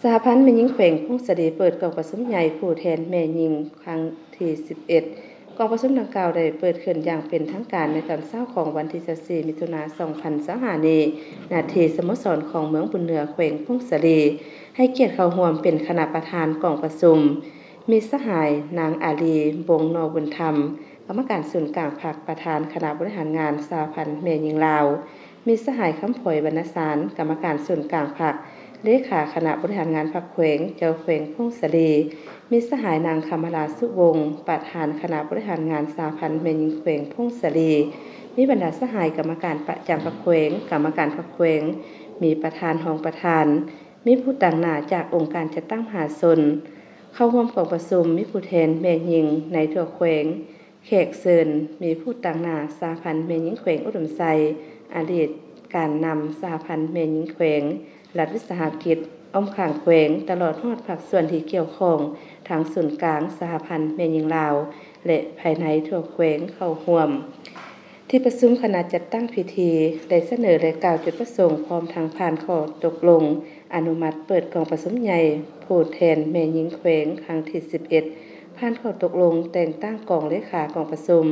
ສະຫະພັນແມ່ຍິງແຂວງຜົ້ງສາລີເປີດກອງປະຊຸມໃຫຍ່ຜູ້ແທນແມ່ຍິງຄັ້ງທີສິບເອັດ. ກອງປະຊຸມດັ່ງກ່າວໄດ້ເປີດຂຶ້ນຢ່າງເປັນທາງການໃນຕອນເຊົ້າຂອງວັນທີຊາວສີ່ ມິຖຸນາ ສອງພັນຊາວຫ້ານີ້ ນະທີ່ສະໂມສອນຂອງເມືອງບຸນເໜືອ ແຂວງຜົ້ງສາລີ. ໃຫ້ກຽດເຂົ້າຮ່ວມເປັນຄະນະປະທານກອງປະຊຸມ ມີສະຫາຍນາງອາລີ ວົງນໍບຸນທຳ ກຳມະການສູນກາງພັກ ປະທານຄະນະບໍລິຫານງານສະຫະພັນແມ່ຍິງລາວ, ມີສະຫາຍຄຳພອຍ ວັນນະສານ ກຳມະການສູນກາງພັກ ເລຂາຄະນະບໍລິຫານງານພັກແຂວງ ເຈົ້າແຂວງຜົ້ງສາລີ, ມີສະຫາຍນາງຄຳມະລາ ສຸວົງ ປະທານຄະນະບໍລິຫານງານສະຫະພັນແມ່ຍິງແຂວງຜົ້ງສາລີ, ມີບັນດາສະຫາຍກຳມະການປະຈຳພັກແຂວງ, ກຳມະການພັກແຂວງ, ມີປະທານ, ຮອງປະທານ, ມີຜູ້ຕາງໜ້າຈາກອົງການຈັດຕັ້ງມະຫາຊົນ. ເຂົ້າຮ່ວມກອງປະຊຸມມີຜູ້ແທນແມ່ຍິງໃນທົ່ວແຂວງ, ແຂກເຊີນມີຜູ້ຕາງໜ້າສະຫະພັນແມ່ຍິງແຂວງອຸດົມໄຊ, ອະດີດການນຳສະຫະພັນແມ່ຍິງແຂວງ, ລັດວິສາຫະກິດອ້ອມຂ້າງແຂວງ, ຕະຫຼອດຮອດພາກສ່ວນທີ່ກ່ຽວຂ້ອງ ທັງສູນກາງ, ສະຫະພັນແມ່ຍິງລາວ ແລະ ພາຍໃນທົ່ວແຂວງເຂົ້າຮ່ວມ. ທີ່ປະຊຸມຄະນະຈັດຕັ້ງພິທີໄດ້ສະເໜີ ແລະ ກ່າວຈຸດປະສົງ ພ້ອມທັງຜ່ານຂໍ້ຕົກລົງອະນຸມັດເປີດກອງປະຊຸມໃຫຍ່ຜູ້ແທນແມ່ຍິງແຂວງຄັ້ງທີສິບເອັດ, ຜ່ານຂໍ້ຕົກລົງແຕ່ງຕັ້ງກອງເລຂາກອງປະຊຸມ.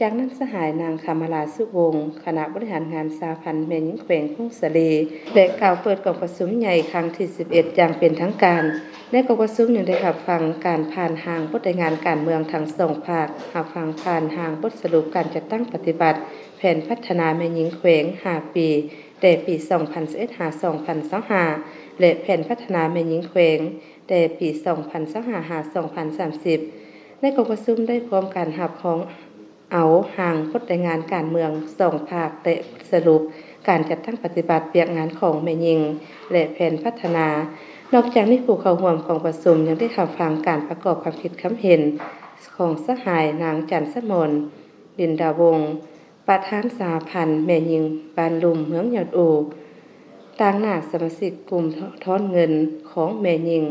ຈາກນັ້ນສະຫາຍນາງຄຳມະລາ ສຸວົງ ຄະນະບໍລິຫານງານສະຫະພັນແມ່ຍິງແຂວງຜົ້ງສາລີ ໄດ້ກ່າວເປີດກອງປະຊຸມໃຫຍ່ຄັ້ງທີສິບເອັດຢ່າງເປັນທາງການ. ໃນກອງປະຊຸມຍັງໄດ້ຮັບຟັງການຜ່ານຮ່າງບົດລາຍງານການເມືອງທັງສອງພາກ, ຮັບຟັງຜ່ານຮ່າງບົດສະຫຼຸບການຈັດຕັ້ງປະຕິບັດແຜນພັດທະນາແມ່ຍິງແຂວງຫ້າປີ ແຕ່ປີສອງພັນຊາວເອັດ ຫາ ສອງພັນຊາວຫ້າ ແລະ ແຜນພັດທະນາແມ່ຍິງແຂວງແຕ່ປີສອງພັນຊາວຫ້າ ຫາ ສອງພັນສາມສິບ. ໃນກອງປະຊຸມໄດ້ພ້ອມກັນຮັບຮອງ ເອົາຮ່າງບົດລາຍງານການເມືອງສອງພາກ ແລະ ບົດສະຫຼຸບການຈັດຕັ້ງປະຕິບັດວຽກງານຂອງແມ່ຍິງ ແລະ ແຜນພັດທະນາ. ນອກຈາກນີ້ ຜູ້ເຂົ້າຮ່ວມກອງປະຊຸມຍັງໄດ້ຮັບຟັງການປະກອບຄຳຄິດຄຳເຫັນຂອງສະຫາຍນາງ ຈັນສະໝອນ ລິນດາວົງ ປະທານສະຫະພັນແມ່ຍິງບ້ານລຸ່ມ ເມືອງຍອດອູ, ຕາງໜ້າສະມາຊິກກຸ່ມທອນເງິນຂອງແມ່ຍິງ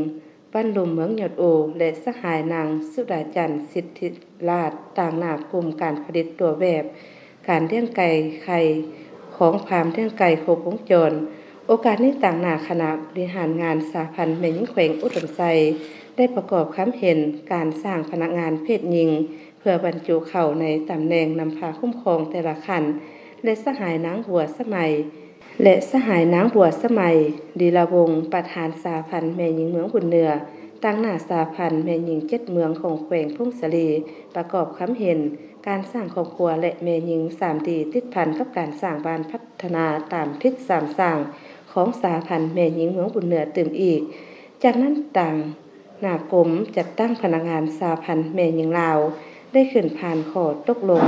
ບ້ານລຸ່ມເມືອງຍອດອູ ແລະ ສະຫາຍນາງ ສຸດາຈັນ ສິດທິລາດ ຕາງໜ້າກຸ່ມການຜະລິດຕົວແບບການລ້ຽງໄກ່ໄຂ່ຂອງຟາມລ້ຽງໄກ່ຄົບວົງຈອນ. ໂອກາດນີ້ ຕາງໜ້າຄະນະບໍລິຫານງານສະຫະພັນແມ່ຍິງແຂວງອຸດົມໄຊ ໄດ້ປະກອບຄຳເຫັນການສ້າງພະນັກງານເພດຍິງ ເພື່ອບັນຈຸເຂົ້າໃນຕຳແໜ່ງນຳພາຄຸ້ມຄອງແຕ່ລະຂັ້ນ ແລະ ສະຫາຍນາງ ບົວສະໄໝ ແລະ ສະຫາຍນາງ ບົວສະໄໝ ລີລາວົງ ປະທານສະຫະພັນແມ່ຍິງເມືອງບຸນເໜືອ, ຕາງໜ້າສະຫະພັນແມ່ຍິງເຈັດເມືອງຂອງແຂວງຜົ້ງສາລີ ປະກອບຄຳເຫັນການສ້າງຄອບຄົວ ແລະ ແມ່ຍິງສາມດີ ຕິດພັນກັບການສ້າງບ້ານພັດທະນາຕາມທິດສາມສ້າງຂອງສະຫະພັນແມ່ຍິງເມືອງບຸນເໜືອຕື່ມອີກ. ຈາກນັ້ນ ຕາງໜ້າກົມຈັດຕັ້ງພະນັກງານສະຫະພັນແມ່ຍິງລາວ ໄດ້ຂຶ້ນຜ່ານຂໍ້ຕົກລົງ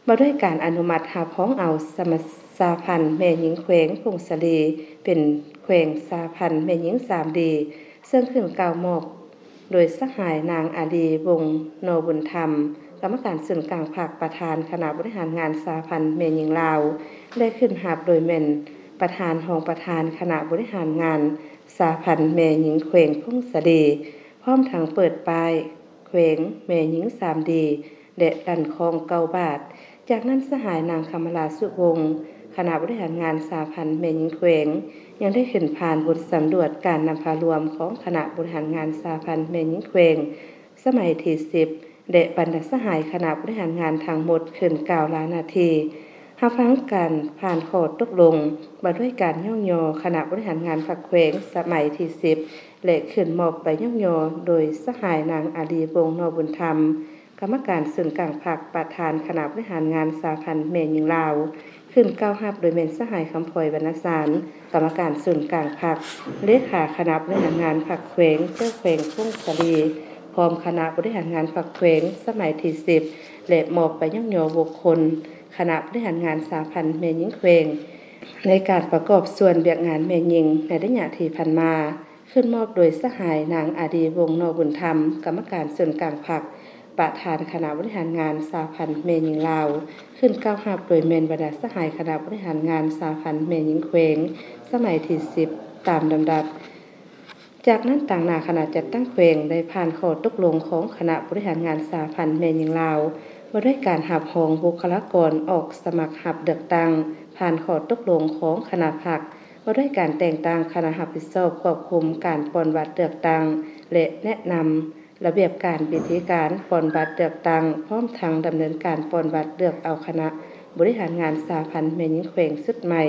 ວ່າດ້ວຍການອະນຸມັດຮັບຮອງເອົາສະມາ ສະຫະພັນແມ່ຍິງແຂວງຜົ້ງສາລີ ເປັນແຂວງສະຫະພັນແມ່ຍິງສາມດີ ເຊິ່ງຂຶ້ນກ່າວມອບໂດຍສະຫາຍນາງອາລີ ວົງນໍບຸນທຳ ກຳມະການສູນກາງພັກ ປະທານຄະນະບໍລິຫານງານສະຫະພັນແມ່ຍິງລາວ ແລະ ຂຶ້ນຮັບໂດຍແມ່ນປະທານ, ຮອງປະທານຄະນະບໍລິຫານງານສະຫະພັນແມ່ຍິງແຂວງຜົ້ງສາລີ ພ້ອມທັງເປີດປ້າຍແຂວງແມ່ຍິງສາມດີ ແລະ ລັນຄ້ອງເກົ້າບາດ. ຈາກນັ້ນ ສະຫາຍນາງຄຳມະລາ ສຸວົງ ຄະນະບໍລິຫານງານສະຫະພັນແມ່ຍິງແຂວງ ຍັງໄດ້ຂຶ້ນຜ່ານບົດສຳຫຼວດການນຳພາລວມຂອງຄະນະບໍລິຫານງານສະຫະພັນແມ່ຍິງແຂວງ ສະໄໝທີສິບ ແລະ ບັນດາສະຫາຍຄະນະບໍລິຫານງານທັງໝົດຂຶ້ນກ່າວລາໜ້າທີ່ ຮັບຟັງການຜ່ານຂໍ້ຕົກລົງວ່າດ້ວຍການຍ້ອງຍໍຄະນະບໍລິຫານງານພັກແຂວງສະໄໝທີສິບ ແລະ ຂຶ້ນມອບໃບຍ້ອງຍໍໂດຍສະຫາຍນາງອາລີ ວົງນໍບຸນທຳ ກຳມະການສູນກາງພັກ ປະທານຄະນະບໍລິຫານງານສະຫະພັນແມ່ຍິງລາວ, ຂຶ້ນກ່າວຮັບໂດຍແມ່ນສະຫາຍຄຳພອຍ ວັນນະສານ ກຳມະການສູນກາງພັກ, ເລຂາຄະນະບໍລິຫານງານພັກແຂວງ ເຈົ້າແຂວງຜົ້ງສາລີ ພ້ອມຄະນະບໍລິຫານງານພັກແຂວງສະໄໝທີສິບ ແລະ ມອບໃບຍ້ອງຍໍບຸກຄົນຄະນະບໍລິຫານງານສະຫະພັນແມ່ຍິງແຂວງ ໃນການປະກອບສ່ວນວຽກງານແມ່ຍິງໃນໄລຍະທີ່ຜ່ານມາ. ຂຶ້ນມອບໂດຍສະຫາຍນາງອາດີ ວົງນໍບຸນທຳ ກຳມະການສູນກາງພັກ, ປະທານຄະນະບໍລິຫານງານສະຫະພັນແມ່ຍິງລາວ, ຂຶ້ນກ່າວຮັບໂດຍແມ່ນບັນດາສະຫາຍຄະນະບໍລິຫານງານສະຫະພັນແມ່ຍິງແຂວງ ສະໄໝທີສິບ ຕາມລຳດັບ. ຈາກນັ້ນ ຕາງໜ້າຄະນະຈັດຕັ້ງແຂວງໄດ້ຜ່ານຂໍ້ຕົກລົງຂອງຄະນະບໍລິຫານງານສະຫະພັນແມ່ຍິງລາວ ວ່າດ້ວຍການຮັບຮອງບຸກຄະລາກອນອອກສະໝັກຮັບເລືອກຕັ້ງ, ຜ່ານຂໍ້ຕົກລົງຂອງຄະນະພັກ ວ່າດ້ວຍການແຕ່ງຕັ້ງຄະນະຮັບຜິດຊອບຄວບຄຸມການປ່ອນບັດເລືອກຕັ້ງ ແລະ ແນະນຳລະບຽບການ, ວິທີການປ່ອນບັດເລືອກຕັ້ງ, ພ້ອມທັງດຳເນີນການປ່ອນບັດເລືອກເອົາຄະນະບໍລິຫານງານສະຫະພັນແມ່ຍິງແຂວງຊຸດໃໝ່.